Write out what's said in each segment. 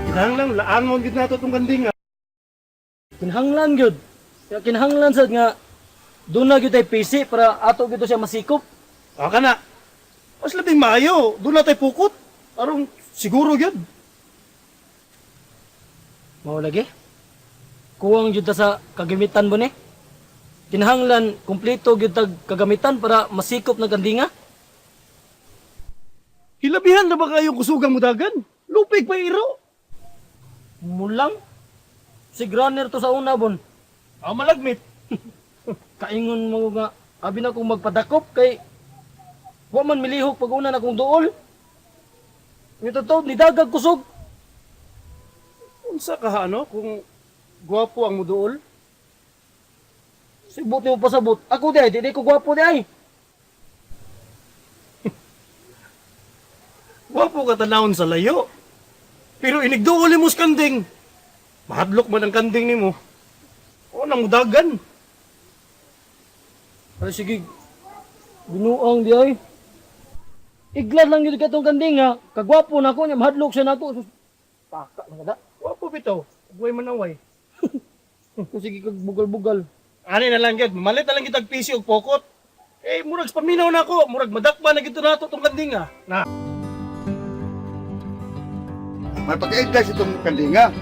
Kinahanglan laangon gid nato tong kanding ah. Kinahanglan gyud. Kaya kinahanglan sad nga doon na gyud tay PC para ato gyud to siya masikop. Ah kana. Mas labing maayo, doon na tay pukot. Aron siguro gyud. Mao lagi. Kuwang gyud ta sa kagamitan mo ni. Kinahanglan kumpleto gyud tag kagamitan para masikop ng kandinga. Hilabihan na ba kayo kusugang mudagan? Lupig pa iro. Mulang si Granner to sa una bon. Ah, malagmit. Kaingon mo nga abi na kong magpadakop kay wa man milihok pag una na kong duol. Yung totoo, nidagag kusog. Unsa ka ano kung gwapo ang muduol? Sibot nimo pasabot. Ako di ay, di ko gwapo di ay. Gwapo ka tanawon sa layo. Pero inigduol nimo sa kanding. Mahadlok man ang kanding nimo. O nang mudagan. Ay sige, binuang di ay. Iglan lang yun katong kanding nga, kagwapo na ako niya, mahadlok siya nako. Sus, paka na kada. Gwapo bitaw. Buhay manaway. Kung sige kag bugal-bugal. Ani na lang gyud, mamalit na lang kitag PC og pokot. Eh murag sa paminaw na ako, murag madakpa na gid nato tong kanding ah. Na. May pagkaiglas itong kandinga.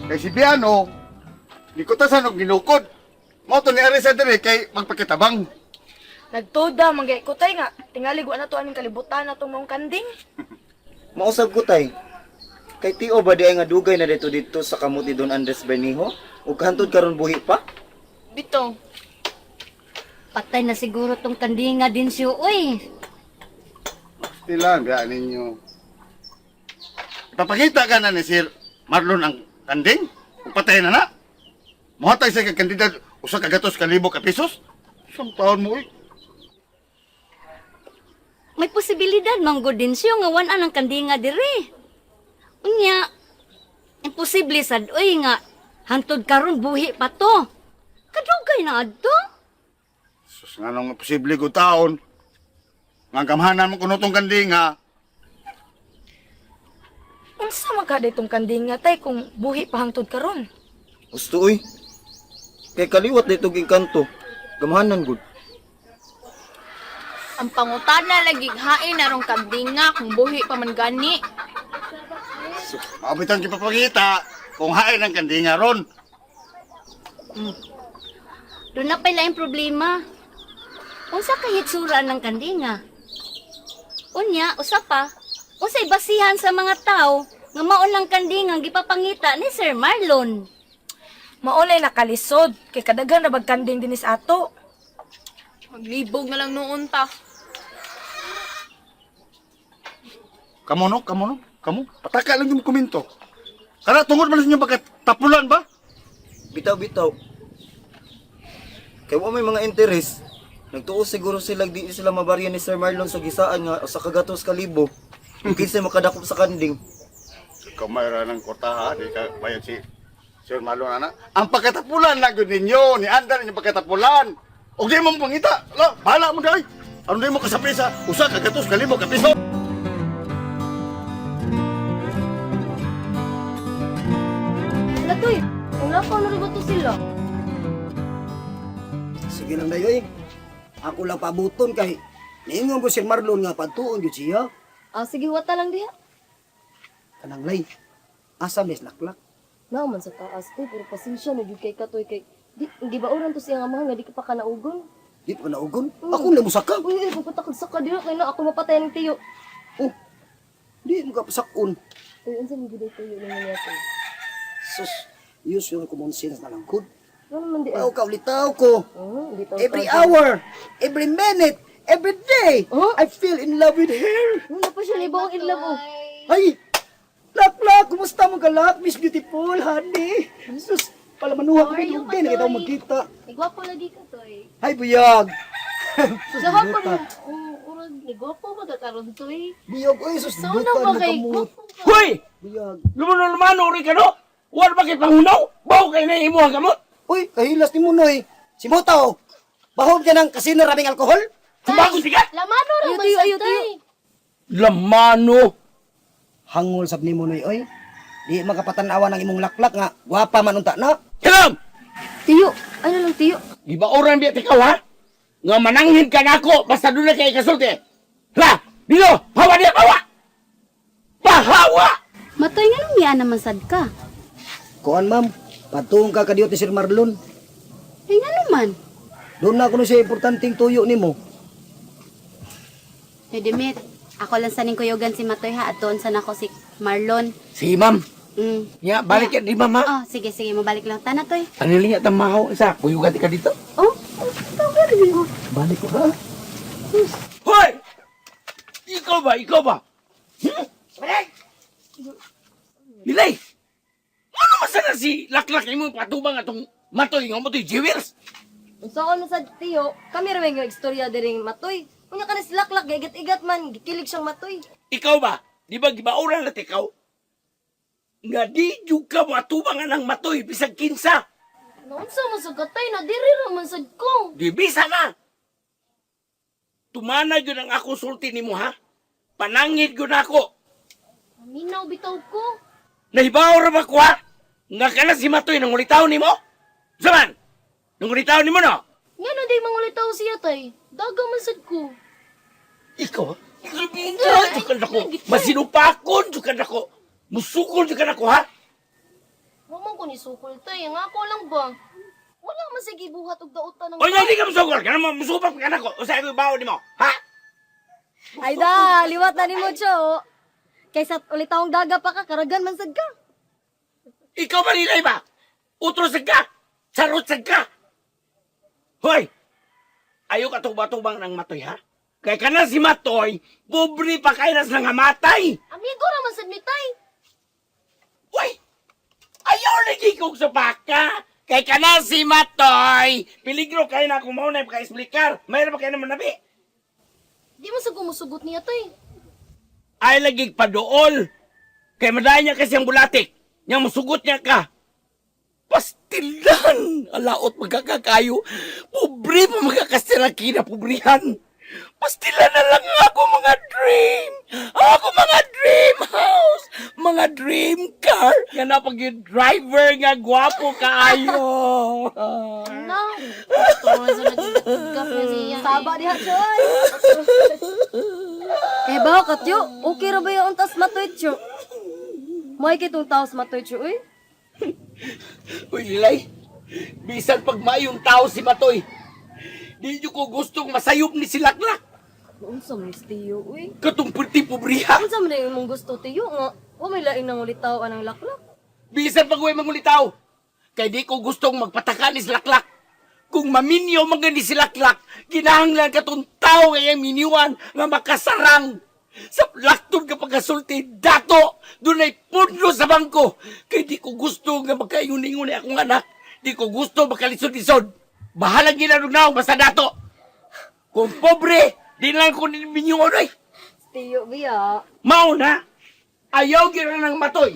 Kay si Biano, nikutasan og ginukod. Mao to ni Arisa diri kay magpakitabang. Nagtuda, manggay ko tay nga. Tingali wa na to aning kalibutan na tong maong kanding. Mausab ko tay. Kay tiyo ba di ay nga dugay na dito dito sa kamot ni Don Andres Bernijo? Ug hantod karon buhi pa? Bitaw. Patay na siguro tong kandinga din siyo, uy. Tila, biya ninyo. Ipapakita ka na ni Sir Marlon ang kanding? Ug patay na na? Mohatag sa kag kandida usa ka gatos ka libo ka pesos? Isang taon mo eh. May posibilidad manggod din siyo nga wan ang kandinga dire. Unya, imposible sad uy nga hantod karon buhi pa to. Kadugay na adto. Sus nga nung posible ko taon. Nga gamhanan mo kuno tong kanding ha. Unsa man ka itong kanding nga tay kung buhi pa hangtod karon? Gusto uy. Kay kaliwat dito engkanto. Gamhanan gud. Ang pangutana lagi hain na rong kandinga kung buhi pa man gani. Maabitang ipapakita kung hain ang kandinga ron. Doon na pala yung problema. Unsa kay hitsura ng kandinga? Unya, usa pa, unsay basihan sa mga tao nga mao lang kandinga ang gipapangita ni Sir Marlon. Maunay nakalisod kay kadaghan ra bag kanding dinis ato. Maglibog na lang noon ta. Kamo no, kamo no, kamo. Pataka lang yung komento. Kana tungod man sa inyong pagkatapulan ba? Bitaw bitaw. Kay wa may mga interes. Nagtuo siguro sila di sila mabarya ni Sir Marlon sa gisaan nga usa ka gatos ka libo. Ug kinsay makadakop sa kanding. Kamay ra ng kwarta ha, di ka bayad si Sir Marlon ana. Ang pagkatapulan lang yun ninyo, ni Andar inyong pagkatapulan. Og di mo pangita, la, bahala mo day. Aron di mo kasapi sa usa ka gatos ka libo ka piso. Latoy, wala pa na ba to sila? Sige lang dayoy. Ako lang pabuton kay niingon ko si Marlon nga patuon gyud siya. Ah, sige, wata lang diha. Kanang lay. Asa mes laklak? Naa man sa taas ko, pero pasensya na jud kay katoy kay di gibauran to siya nga amahan nga di ka pa kanaugon. Di pa naugon. Ako lang musaka. Uy, uy, pagpatakag sa ka diha kay na ako mapatay ng tiyo. Oh. Di mo ka pasakon. Uy, unsa man gud ay tiyo nimo niya to? Sus, use your common sense na lang gud. Ano man di ay? Tao ka ulitaw ko. Oh, di taw Every hour, every minute, every day, Oh? I feel in love with her. Wala pa siya libong in love oh. Ay! Laklak, kumusta mo ka lak? Miss Beautiful, honey. Sus, palamanuha ko dugay na kita magkita. Igwapo lagi ka toy. Ay, buyag. Sus, Sa hapon duta. oh, urag ni gwapo ba ka karon toy? Buyag, oy, sus, Sa duta una ba na kay kamot. gwapo ka? Hoy! Buyag. Lumano-lumano rin ka no? Wala bakit pangunaw? Bawo kay na imo ang gamot? Uy, kahilas ni Munoy. Si Motaw, bahog ka ng kasino raming alkohol? Sumagot siga! Lamano ra man sa tay. Lamano! Hangol sab ni Munoy, oy. Di makapatanawa ng imong laklak nga gwapa man unta na. Hilom! Tiyo, ano lang tiyo? Gibauran biya ikaw ha? Nga mananghin ka nako basta doon na kay kasulti. La, dito, hawa niya, hawa! Pahawa! Matoy nga nung niya naman sad ka. Kuan ma'am, patuong ka kadiyot ni Sir Marlon. Ay nga naman. Doon na kuno siya importanteng tuyo nimo. Hey, Demit, ako lang saning kuyugan si Matoy ha at doon sana ko si Marlon. Sige, ma'am. Mm. Ya, balik yan di, ma'am, ha? Oh, sige, sige, mabalik lang. Tana, Toy. Ano linya tamahaw isa? Kuyugan ka dito. Oh, oh, tawag rin. Oh. Balik ko ha? Hoy! Ikaw ba? Ikaw ba? Hmm? Balik! Nilay! Ano man sana si Laklak imong patubang atong matoy nga matoy jewels? Unsa man sad tiyo, kami ra may nga istorya diring matoy. Unya kanis laklak giigat-igat man, gikilig siyang matoy. Ikaw ba? Di ba gibauran na ikaw? Nga di jud ka matubang anang matoy bisag kinsa. Naunsa man sad katay na diri ra man sad ko. Di bisa na. Tumana gyud ang ako sulti nimo ha. Panangit gyud ako. Minaw bitaw ko. Nahibaw ra ba ko ha? Nga kana si Matoy nang ulitaw nimo? Zaman! Nang ulitaw nimo no? Ngano di mangulitaw siya tay? Daga man sad ko. Ikaw, ha? Jukan ako. Masinupakon, jukan ako. Musukol, jukan ako, ha? Wa man ko ni sukol tay, ang ako lang ba? Wala man sa gibuhat og dautan ng O nga, hindi ka musukol. Kaya naman, musupak ka na ko. O sa bawo nimo, ha? Ay da, liwat na nimo Cho. Kaysa ulitawong daga pa ka, karagan man sad ka. Ikaw ba nilay ba? Utro sa ka! Sarot sa ka! Hoy! Ayaw ka tubang ng matoy, ha? Kaya ka na si Matoy, pobre pa kayo na sa nangamatay! Amigo ra man sad mi tay. Uy! Ayaw lagi kong supaka! Kay ka na si Matoy! Peligro kayo na kung mauna yung pagka-explicar. Mayroon pa kayo naman nabi. Di man sad ko musugot niya tay. Ay lagi padool! Kay madayon niya kasi ang bulatik. Nya musugot niya ka. Pastilan! Alaot magkakakayo. Pobre pa magkakasirakina, pobrihan. Pastilan na lang ako mga dream. Ako mga dream house. Mga dream car. Yan na pag yung driver nga gwapo kaayo. Na. Tuwa sa nagigap niya siya. Saba diha Choy. Eh ba katyo, okay ra ba yung tas matoy Cho? May kitong taos matoy Cho uy. Uy, Lilay. Bisan pag maayong tao si Matoy. Di nyo ko gustong masayop ni si Laklak. Unsa man is tiyo uy? Katong pwede pobriha. Unsa man na imong gusto tiyo nga? Wa may laing nangulitaw anang laklak. Bisan pag uwi mangulitaw. Kay di ko gustong magpataka ni Silaklak. Kung maminyo mga ni Silaklak, ginahanglan katong tao nga iyang miniwan nga makasarang. Sa laktod ka pagkasulti, dato, dunay pundo sa bangko. Kay di ko gusto nga magkaingon-ingon ni akong anak. Di ko gusto makalisod-lisod. Bahalang ginanong basta dato. Kung pobre, di lang ko ninyo oy. Tiyo biya. Mao na, ayaw gyud na ng matoy.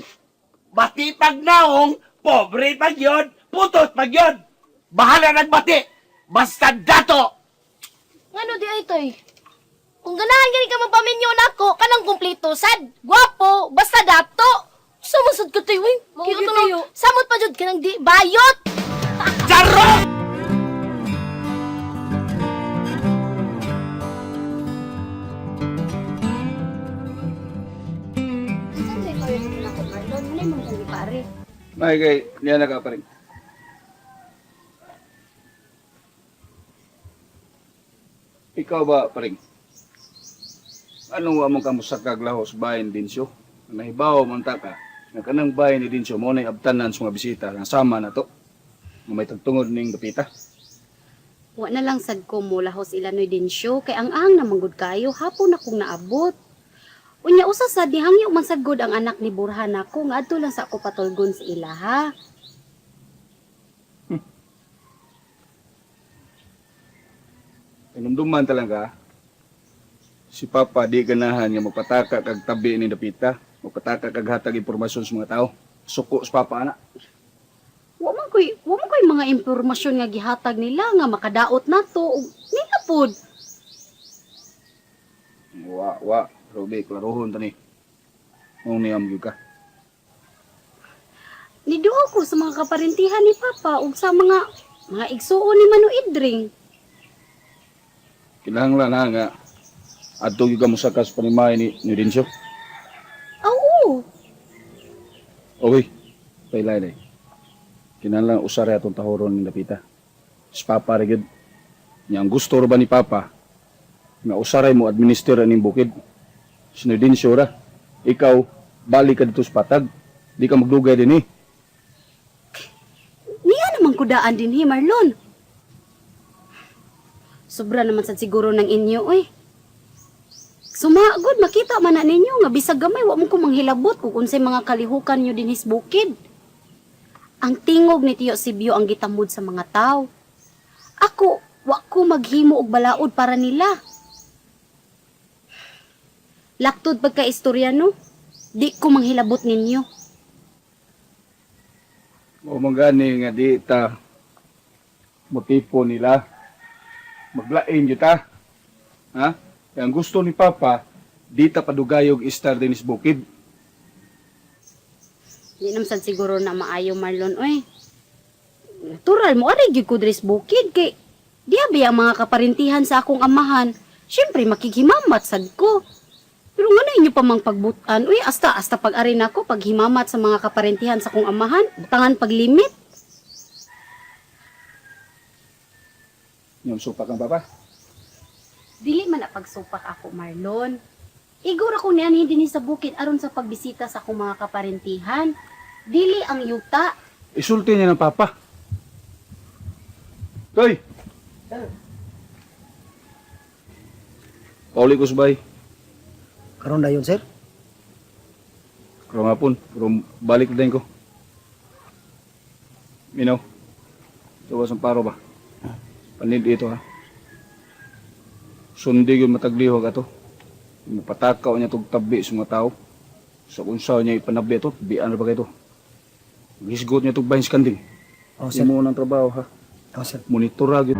Bati pag naong, pobre pag yun, putos pag yun. Bahala nagbati, basta dato. Ngano di ay toy? Kung ganahan gani ka magpaminyo nako, kanang kumpleto sad, gwapo, basta dato. Samot sad ka toy, uy. Mao Kaya gyud to lang, tiyo. samot pa jud kanang di bayot. Charot! Saan kayo kayo naman ako, Marlon? Wala mong dali pare. May kay niya na ka pa rin. Ikaw ba, paring? Anong wa mong kamusakag lahos bahin Dinsyo? Nahibaw man ta ka, nga kanang bahin ni Dinsyo mo na'y abtanan sa mga bisita nga sama na to. Nga may tagtungod ning dapita. Wa na lang sad ko mo lahos ilanoy din siyo kay ang ang namanggod kayo hapon akong naabot. Unya usa sad nihangyo man sad gud ang anak ni Burhan nako nga adto lang sa ako patulgon sa ilaha. Inumduman talaga, si Papa di ganahan nga magpataka kag tabi ni dapita, magpataka kag hatag impormasyon sa mga tao. Suko sa Papa ana. Wa man koy mga impormasyon nga gihatag nila nga makadaot nato ug nila pod. Wa, wa, Ruby, klarohon tani. Mong niyam gyud ka. Niduol ko sa mga kaparentihan ni Papa ug sa mga igsuon ni Mano Idring. Kinahanglan na nga adto gyud ka mosaka sa panimahay ni Rinso. Oo. Okay. Pailay day. Kinahanglan usara atong tahoron ni Dapita. Si Papa ra gyud. Nya ang gusto ra ba ni Papa nga usaray mo administer aning bukid. Si Nodincio ra. Ikaw balik ka dito sa patag. Di ka magdugay dinhi. Niya naman kudaan din hi Marlon. Sobra naman sad siguro ng inyo oy. Sumagod makita man na ninyo nga bisag gamay wa mo ko manghilabot kung unsay mga kalihukan nyo dinhi sa bukid. Ang tingog ni Tiyo Sibyo ang gitamod sa mga tao. Ako, wa ko maghimo og balaod para nila. Laktod pagka istorya no, di ko manghilabot ninyo. Mao man gani nga di ta motipo nila. Maglain gyud ta. Ha? Kaya ang gusto ni Papa, di ta padugayog istar din sa bukid. Di naman sad siguro na maayo Marlon oy. Natural mo ari gyud ko diri sa bukid kay diya ba ang mga kaparintihan sa akong amahan. Syempre makighimamat sad ko. Pero ngano inyo pa mang pagbutan uy asta asta pag-ari nako paghimamat sa mga kaparintihan sa akong amahan, butangan paglimit. Yung supak ang Papa. Dili man na pagsupak ako Marlon. Igor ako niyan dinhi sa bukid aron sa pagbisita sa akong mga kaparintihan. Dili ang yuta. Isulti niya ng Papa. Toy! Pauli ko subay. Karon dayon, sir. Karong hapon, pero balik din ko. Minaw. Tuwas ang paro ba? Panid ito ha. Sundi yung mataglihog ato. Mapatakaw niya tog tabi sa mga tao. Sa kung saan niya ipanabi ito, bian ra ba kayo to? Gisgot niya tog bahin sa kanding. Oh, sir. Imo ng trabaho ha. Oh, sir. Monitor ra gyud.